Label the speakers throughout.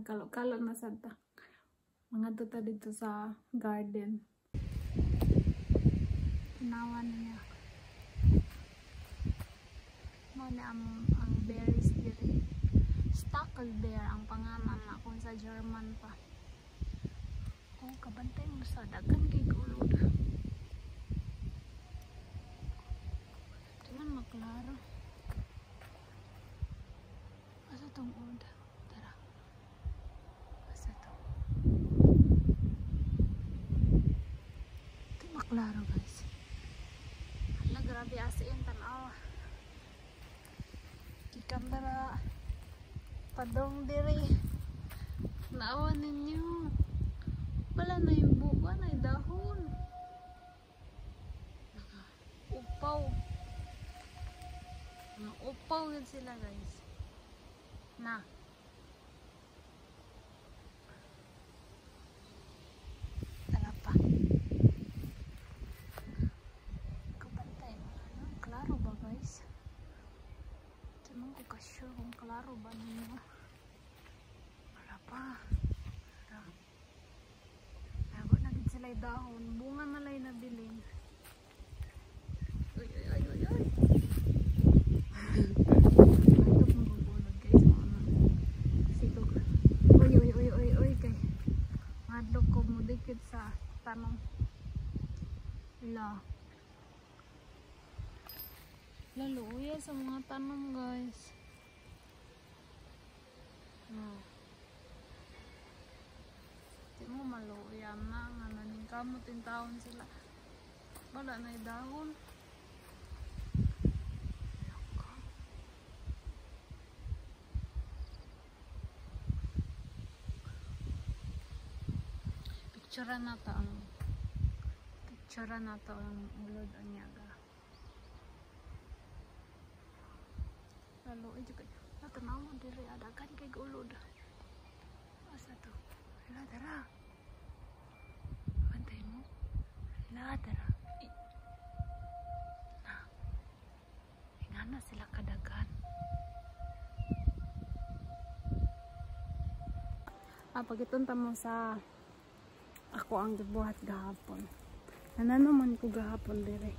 Speaker 1: Nagkalo-kalo na sad ta. Mga ta dito sa garden. Tanawa niya. Mao na ang berries diri. Stachelbeer ang pangalan na kung sa German pa. Oh, kabantay mo sa daghan kay gulod. Di man maklaro. Asa tong old? Tara. Asa to? Di maklaro, guys. Hala, grabe as in tanawa. Gikan dara padong diri. Naawa ninyo. Wala na yung buka na yung dahon. Upaw. Upaw yun sila, guys. Na. Tara pa. Kabantay mo. Ano? Klaro ba, guys? Di man ko ka-sure kung klaro ba ninyo. Wala pa. Tara. Nago na gid sila dahon. Bunga na lang nabilin. Uy, uy, uy, uy, uy. Antok magugulog, guys. Sigog. Uy, uy, uy, uy, uy. Kay madlok ko mo dikit sa tanong. La. Laluya sa mga tanong, guys. No. Di mo maluya na. Nga naning kamot yung taon sila. Wala na yung dahon. Picture na to ang picture na to ang ulod anyaga. Lalo ay jud natanaw mo diri adagan kay ulod. Asa to? Hala dara. Bantay mo. Hala dara. Na. Ingana sila kadagan. Ah, pagitunta mo sa ako ang gibuhat gahapon. Nanaman ko gahapon dire.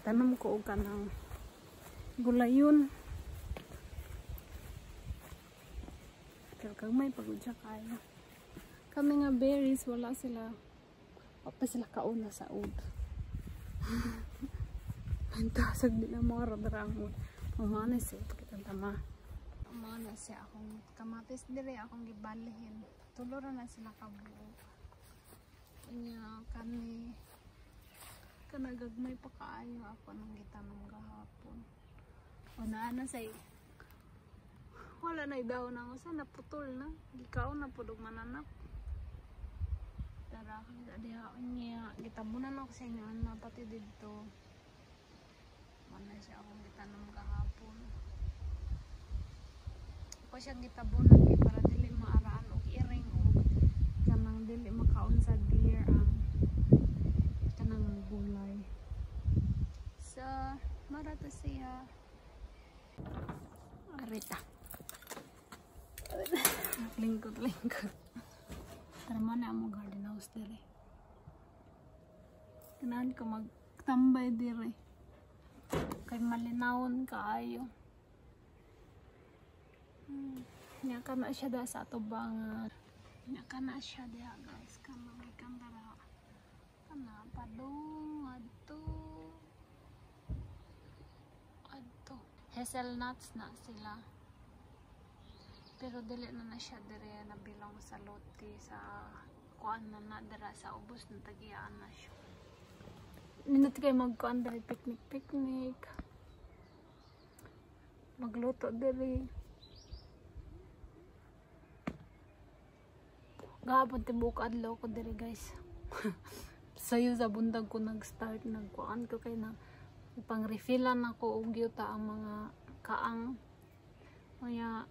Speaker 1: Tanom ko og kanang gulayon. Pero kagmay pagod siya kayo. Kami nga berries wala sila. Wa pa sila kauna sa ud. Antasag di na mo dara ang ud. Mamana siya pagitunta ma. Mamana siya akong kamatis dire akong gibalhin. Tulo ra na sila kabuok. Nya kani kanagagmay pa kaayo ako nang gitanom gahapon. O naa na say wala na daw na usa naputol na gikaon na pud og mananap. Tara diha niya gitabunan ako sa inyo ana pati didto. Wala siya akong gitanom gahapon. Ako siyang gitabunan kay para dili maaraan og iring og kanang dili makaon sa deer ang kanang gulay. So, mara to siya. Arita. Lingkod, lingkod. Tara mo na among garden house dire. Kanahan ko magtambay dire. Kay malinawon kaayo. Nya kana siya da sa atubangan. Nya kana siya diha, guys. Kana gikan dara. Kana padung adto. Adto. Hazelnuts na sila. Pero dili na na siya dire nabilong sa lote sa kuan na na dira sa ubos na tagiyaan na siya. Nindot kay magkuan diri picnic picnic. Magluto diri. Gahapon tibuok adlaw ko diri, guys. Sayo sa buntag ko nag-start nagkuan ko kay na pang-refillan ako og yuta ang mga kaang. Kaya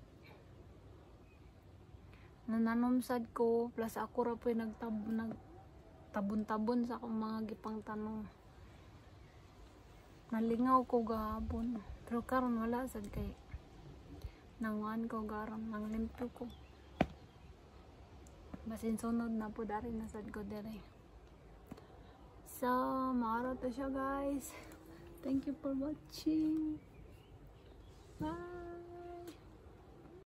Speaker 1: nananom sad ko plus ako ra po'y nagtabon-tabon sa akong mga gipangtanom. Nalingaw ko gahapon pero karon wala sad kay nanguan ko garon nanglimpyo ko. Basin sunod na po, dari na sad ko diri. So, mao ra to siya, guys. Thank you for watching. Bye!